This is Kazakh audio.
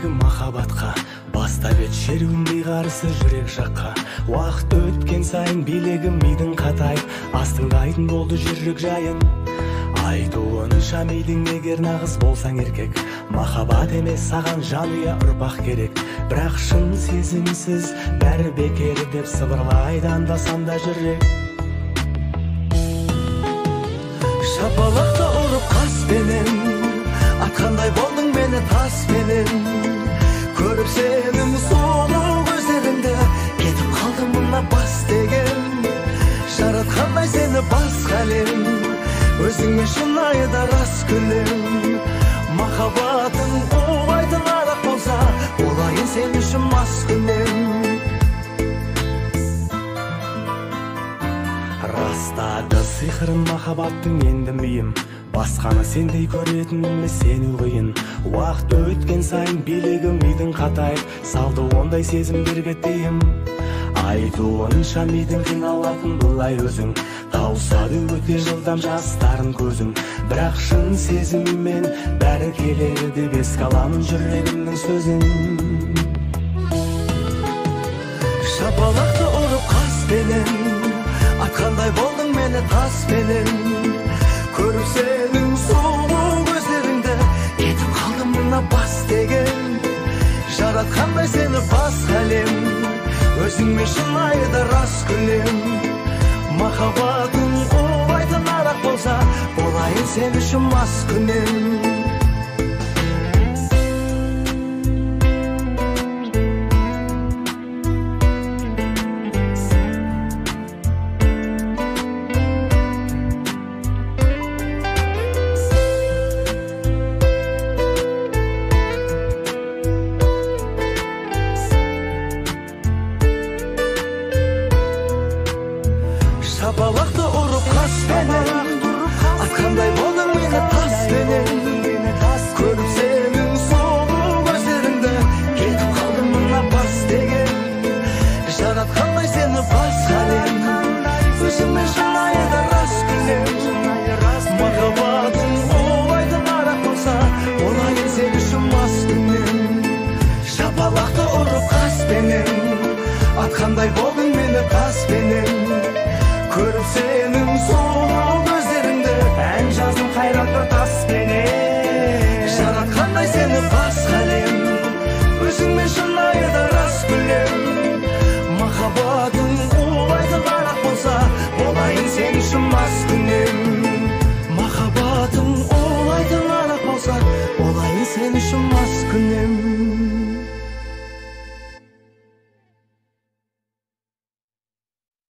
билігі махаббатқа, бастап ет шеруіндей қарсы жүрек жаққа. Уақыт өткен сайын билігі мидың қатайып, астыңдайтын болды жүрек жайын. Айтуынша мидың егер нағыз болсаң еркек, махаббат емес саған жанұя ұрпақ керек. Бірақ шын сезімсіз бәрі бекер деп сыбырлайды анда-санда жүрек. Шапалақты ұрып қаспенен, атқандай болдың мені таспенен. Көріп сенің сұлу көздеріңді, кетіп қалдым мына бас деген. Жаратқандай сені басқа әлем, өзіңе шынайы да рас күлем. Махаббатың улайтын арақ болса, болайын сен үшін маскүнем. Растады сиқырын махаббаттың енді миым, басқаны сендей көретініме сену қиын. Уақыт өткен сайын билігі мидың қатайып, салды ондай сезімдерге тыйым. Айтуынша мидың қиналатын былай өзің, тауысады өте жылдам жастарын көзің. Бірақ шын сезіммен бәрі келеді деп еске аламын жүрегімнің сөзін. Шапалақты ұрып қаспенен, атқандай болдың мені таспенен. Көріп сенің сұлу көздеріңді, кетіп қалдым мына бас деген. Жаратқандай сені басқа әлем, өзіңмен шынайы да рас күлем. Махаббатың улайтын арақ болса, болайын сен үшін маскүнем. Шапалақты ұрып қаспенен,